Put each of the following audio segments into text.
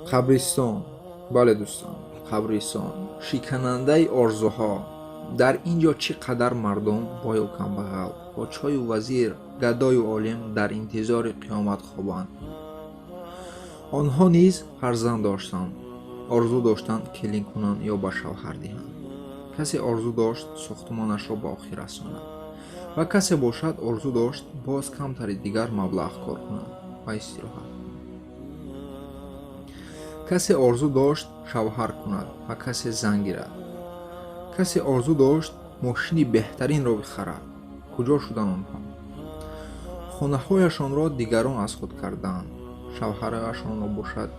Қабристон. Бале, дӯстон, қабристон, шиканандаи орзуҳо. Дар ин ҷо чӣ қадар мардум, бою камбағал, подшоҳю вазир, гадою олим дар интизори қиёмат хобанд. Онҳо низ фарзанд доштанд, орзу доштанд келин кунанд ё ба шавҳар диҳанд. Касе орзу дошт сохтмонашро ба охир расонад ва касе бошад, орзу дошт боз камтари дигар маблағ кор кунад ва истироҳат кунад. Касе орзу дошт шавҳар кунад ва касе зан гирад. Касе орзу дошт мошини беҳтаринро бихарад. Куҷо шуданд онҳо? Хонаҳояшонро дигарон аз худ карданд, шавҳарҳояшонро бошад,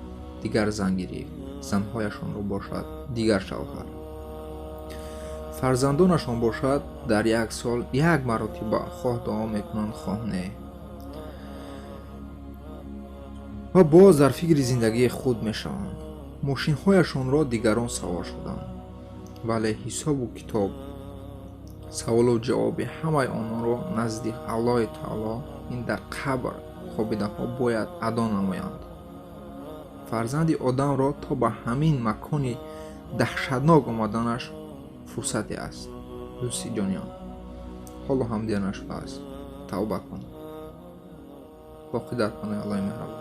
дигар зан гирифт, занҳояшонро бошад, дигар шавҳар. Фарзандонашон бошад, дар як сол як маротиба хоҳ дуо мекунанд, хоҳ не, ва боз дар фикри зиндагии худ мешаванд. Мошинҳояшонро дигарон савор шуданд, вале ҳисобу китоб, саволу ҷавоби ҳамаи онҳоро назди Аллоҳи таоло ин дар қабр хобидаҳо бояд адо намоянд. Фарзанди одамро то ба ҳамин макони даҳшатнок омаданаш фурсате аст. Дӯсти ҷониён, ҳоло ҳам дер нашудааст, тавба кун. Боқӣ дар паноҳи Аллоҳи меҳрабон.